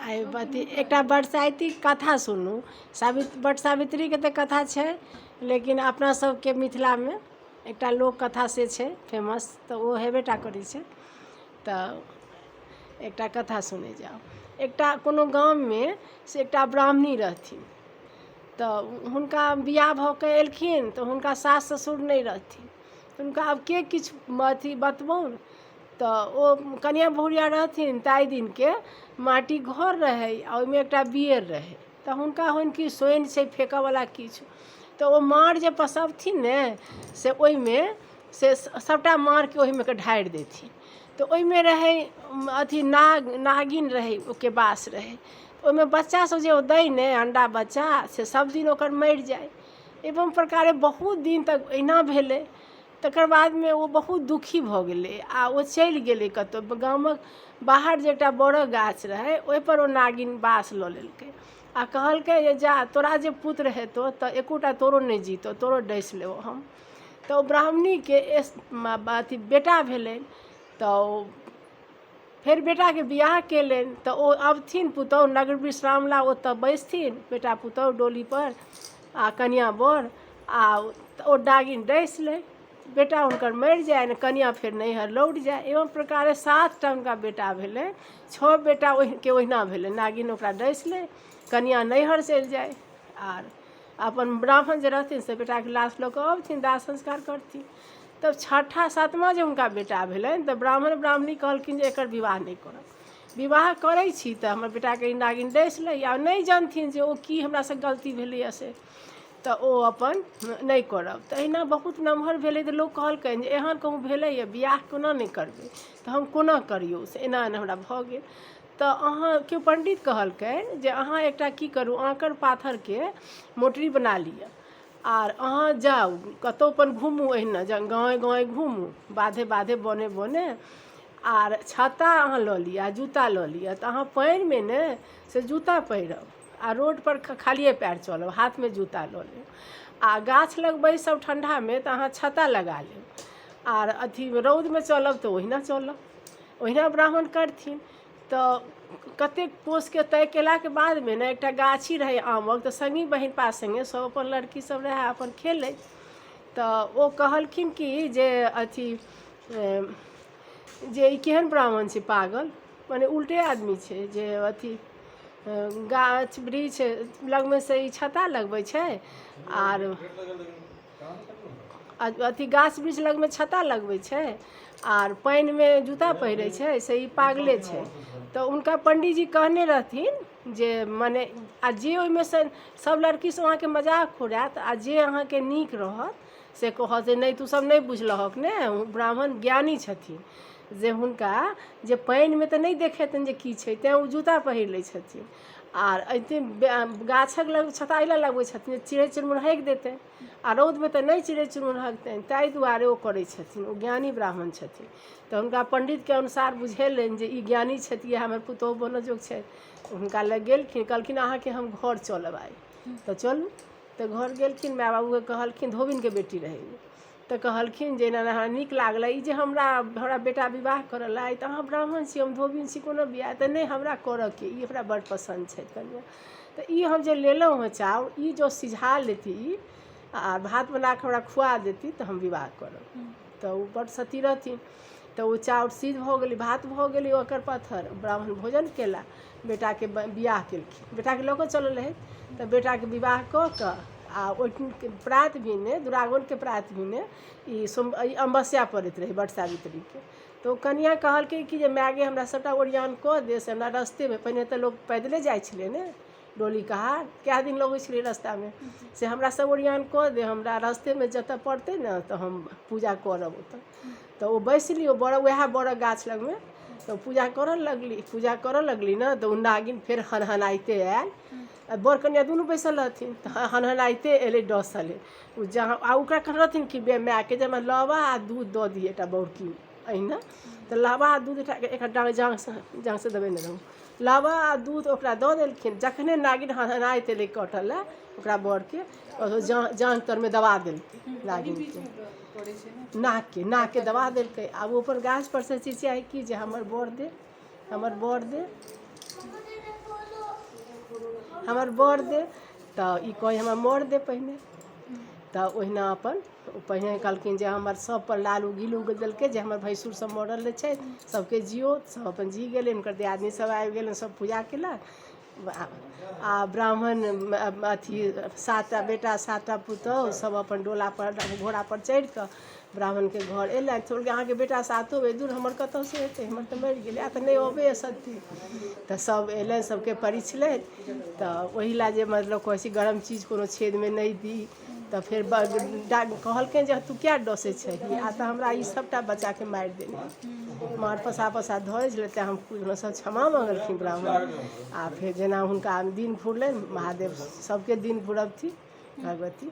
आइ अथी एकटा बरसाइती कथा सुनू। वट सावित्रीके तऽ कथा छै, लेकिन अपना सबके मिथिलामे एकटा लोक कथा से छै फेमस, तऽ ओ हेबे टा करै छै। तऽ एकटा कथा सुनै जाउ। एकटा कोनो गाममे से एकटा ब्राह्मणी रहथिन, तऽ हुनका बियाह भऽ कऽ एलखिन तऽ हुनका सास ससुर नहि रहथिन। हुनका आब के किछु अथी बतबौन। तऽ ओ कनिआँ बहुरिआ रहथिन, ताहि दिनके माटिक घर रहै आ ओहिमे एकटा बिअर रहै। तऽ हुनका होइन कि सोनि छै फेकऽवला किछु, तऽ ओ माँड़ जे पसबथिन ने से ओहिमे से सभटा माँड़के ओहिमे के ढारि देथिन। तऽ ओहिमे रहै अथी नाग नागिन रहै, ओहिके वास रहै। ओहिमे बच्चासभ जे ओ दै ने अण्डा बच्चा, से सभदिन ओकर मरि जाइ। एवम प्रकारे बहुत दिन तक एहिना भेलै। तकर बादमे ओ बहुत दुखी भऽ गेलै आ ओ चलि गेलै कतहु गामक बाहर। जे एकटा बड़क गाछ रहै ओहिपर ओ नागिन वास लऽ लेलकै आ कहलकै जे जा, तोरा जे पुत्र हेतौ तऽ एकोटा तोरो नहि जीतौ, तोरो डसि लेबौ हम। तऽ ओ ब्राह्मणीके अथी बेटा भेलै। तऽ ओ फेर बेटाके बियाह कयलनि। तऽ ओ अबथिन पुतहु नगर विश्राम ला, ओतऽ बैसथिन बेटा पुतहु डोलीपर आ कनिआँ बर, आ ओ नागिन डसि लै, बेटा हुनकर मरि जानि, कनिआँ फेर नैहर लौट जाय। एवं प्रकारे 7टा हुनका बेटा भेलै। 6 बेटा ओहिके ओहिना भेलै, नागिन ओकरा डसि लै, कनिआँ नैहर चलि जाय, आर अपन ब्राह्मण जे रहथिन से बेटाके लाश लऽ कऽ अबथिन, दाह संस्कार करथिन। तब छठा सातमा जे हुनका बेटा भेलनि तऽ ब्राह्मण ब्राह्मणी कहलखिन जे एकर विवाह नहि करब, विवाह करै छी तऽ हमर बेटाके ई नागिन डसि लैए आ नहि जानथिन जे ओ की हमरासँ गलती भेलैए, से तऽ ओ अपन नहि करब। तऽ एहिना बहुत नमहर भेलै तऽ लोक कहलकनि जे एहन कहूँ भेलैए, बियाह कोना नहि करबै? तऽ हम कोना करियौ, से एना एना हमरा भऽ गेल। तऽ अहाँ केओ पण्डित कहलकनि जे अहाँ एकटा की करू, आँकर पाथरके मोटरी बना लिअ आर अहाँ जाउ कतहु अपन घुमू, एहिना गाँवे गाँवे घुमू, बाधे बाधे बने बने, आर छत्ता अहाँ लऽ लिअ आ जूता लऽ लिअ। तऽ अहाँ पानिमे ने से जूता पहिरब आ रोडपर खालिए पयर चलब, हाथमे जूता लऽ लेब, आ गाछ लग बैसब ठण्डामे तऽ अहाँ छत्ता लगा लेब, आर अथी रौदमे चलब तऽ ओहिना चलब। ओहिना ब्राह्मण करथिन। तऽ कतेक कोसके तय केलाके बादमे ने एकटा गाछी रहै आमक, तऽ सङ्गी बहिनपा सङ्गे सभ अपन लड़की सभ रहए अपन खेलै। तऽ ओ कहलखिन कि जे अथी जे ई केहन ब्राह्मण छै पागल, मने उल्टे आदमी छै, जे अथी गाछ वृक्ष लगमे से ई छत्ता लगबै छै, आर अथी गाछ वृक्ष लगमे छत्ता लगबै छै आर पानिमे जूता पहिरै छै, से ई पागले छै। तऽ हुनका पण्डीजी कहने रहथिन जे मने आ जे ओहिमे से सभ लड़कीसभ अहाँके मजाक उड़ायत आ जे अहाँके नीक रहत से कहत जे नहि, तू सब नहि बुझलहक ने, ब्राह्मण ज्ञानी छथिन, जे हुनका जे पानिमे तऽ नहि देखेतनि जे की छै, तैँ ओ जूता पहिर लै छथिन, आर एते गाछक लग छत्ता एहि लए लगबै छथिन जे चिड़ै चुनमुन हगि देतै, आ रौदमे तऽ नहि चिड़ै चुनमुन हगतनि, ताहि दुआरे ओ करै छथिन, ओ ज्ञानी ब्राह्मण छथिन। तऽ हुनका पण्डितके अनुसार बुझेलनि जे ई ज्ञानी छथि, इएह हमर पुतोहु बनऽ जोग छथि। हुनका लग गेलखिन, कहलखिन अहाँके हम घर चलब आइ, तऽ चलू। तऽ घर गेलखिन, माय बाबूके कहलखिन, धोबिनके बेटी रहै ओ, तऽ कहलखिन जे एना एना हमरा नीक लागलै ई जे हमरा हमरा बेटा विवाह करऽ लए, तऽ अहाँ ब्राह्मण छी, हम धोबिन छी, कोनो बियाह तऽ नहि हमरा करऽके, ई हमरा बड़ पसन्द छथि कनिआँ। तऽ ई हम जे लेलहुँ हँ चाउर, ई जँ सिझा लेती ई आ भात बना कऽ हमरा खुआ देती तऽ हम विवाह करब। तऽ ओ बड़ सती रहथिन। तऽ ओ चाउर सिद्ध भऽ गेलै, भात भऽ गेलै ओकर पाथर, ब्राह्मण भोजन केला, बेटाके बियाह केलखिन, बेटाके लऽ कऽ चलल रहै। तऽ बेटाके विवाह कऽ कऽ आ ओहि प्रात भेने, दुरागमनके प्रात भेने ई सोम ई अमावस्या पड़ैत रहै वट सावित्रीके। तऽ ओ कनिआँ कहलकै कि जे माय गे, हमरा सभटा ओरियान कऽ दे, से हमरा रस्तेमे, पहिने तऽ लोक पैदले जाइ छलै ने, डोली कहार कए दिन लगै छलै रस्तामे, से हमरा सभ ओरियान कऽ दे, हमरा रस्तेमे जतऽ पड़तै ने तऽ हम पूजा करब ओतऽ। तऽ ओ बैसली ओ बड़ उएह बड़क गाछ लगमे, तऽ पूजा करऽ लगली। पूजा करऽ लगली ने तऽ ओ नागिन फेर हनहनाइते आयल आ बर कनिआ दुनू बैसल रहथिन, तऽ हनहनाइते एलै, डसलै ओ जहाँ। आ ओकरा कहने रहथिन कि मायके जे हमरा लावा आ दूध दऽ दिहे एकटा बौरकी एहिना। तऽ लावा आ दूध एकटा एकरा जाँघसँ जाँघसँ दबेने रहू, लावा आ दूध ओकरा दऽ देलखिन। जखने नागिन हनहनाइत एलै कटऽ लए ओकरा बरके, जाँघ तरमे दबा देलकै नागिनके, नाकके नाकके दबा देलकै। आब ओ अपन गाछपर से चिचियाइ कि जे हमर बर दे, हमर बर दे। हमर बर दे। तऽ ई कहै हमर मर दे पहिने। तऽ ओहिना अपन ओ पहिने कहलखिन जे हमर सभपर लाल उगील उगि देलकै जे हमर भैंसुर सब मरल छै, सबके जियो। सब अपन जी गेलै। हुनकर दियादनी सब आबि गेलनि, सब पूजा केलक। आ ब्राह्मण अथी 7टा बेटा 7टा पुतोहु सब अपन डोलापर घोड़ापर चढ़िकऽ ब्राह्मणके घर अयलथि। कहलकै अहाँके बेटा सातो अइ, दूर हमर कतऽसँ एतै, हमर तऽ मरि गेलै, आ तऽ नहि अबैए सत्ती। तऽ सब अयलनि, सबके परिछलथि। तऽ ओहि लए जे मतलब कहै छै गरम चीज कोनो छेदमे नहि दी। तऽ फेर कहलकै जे तू किया डसै छही, आ तऽ हमरा ई सबटा बच्चाके मारि देने, मार पसा पसा धरै छलै। तेँ हम सब क्षमा मङ्गलखिन ब्राह्मण। आ फेर जेना हुनका दिन फुरलनि, महादेव सबके दिन पुरबथिन भगवती।